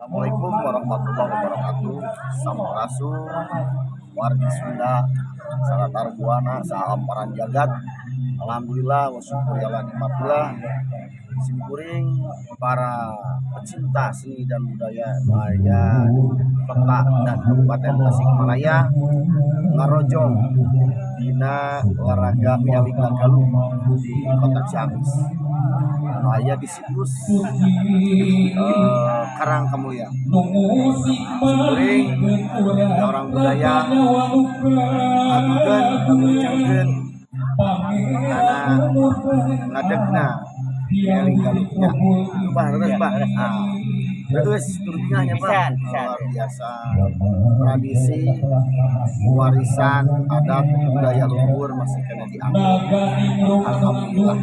Assalamualaikum warahmatullahi wabarakatuh. Sampurasun wargi Sunda salatar buana saamparan jagat. Alhamdulillah wa syukur ala nikmatillah. Simkuring para pecinta seni dan budaya aya kota dan Kabupaten Tasikmalaya ngarojong dina olahraga Mieling Galuh di Kota Ciamis. Anu aya di situs Karang Kamulyan. Simkuring orang budaya aturkeun ngaguncangkeun kana ngadegna Mieling Galuh nya. Bah, terus, Bah. Ah. Terus turunnya nya, Pak. Luar biasa. Tradisi warisan adat budaya luhur masih keneh diambil. Alhamdulillah.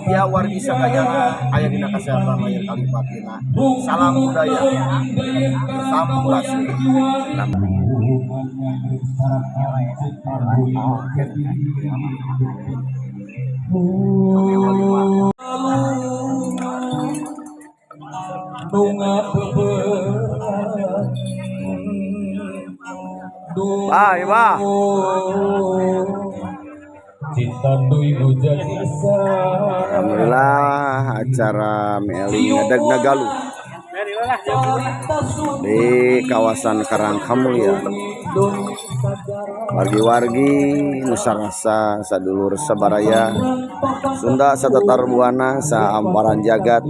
Ya, wargi sadayana aya dina kasehatan lahir kali batinna. Salam budaya. Sampurasun. Bah, ya, Bah. Alhamdulillah acara Mieling Ngadegna Galuh di kawasan Karang Kamulyan. Wargi-wargi Nusarasa, sadulur sabaraya Sunda satatar buana saamparan jagat.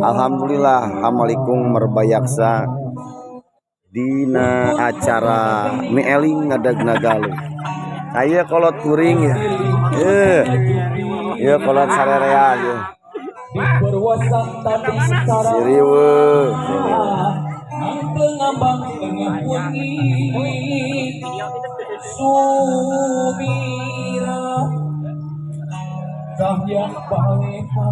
Alhamdulillah hamalikung merbayaksa dina acara Mieling Ngadegna Galuh. Aya kolot kuring ya. Eh. Ya, kolot sarerea ya. Siriweuh. Ngambang tengah wengi sumira cahya baleha.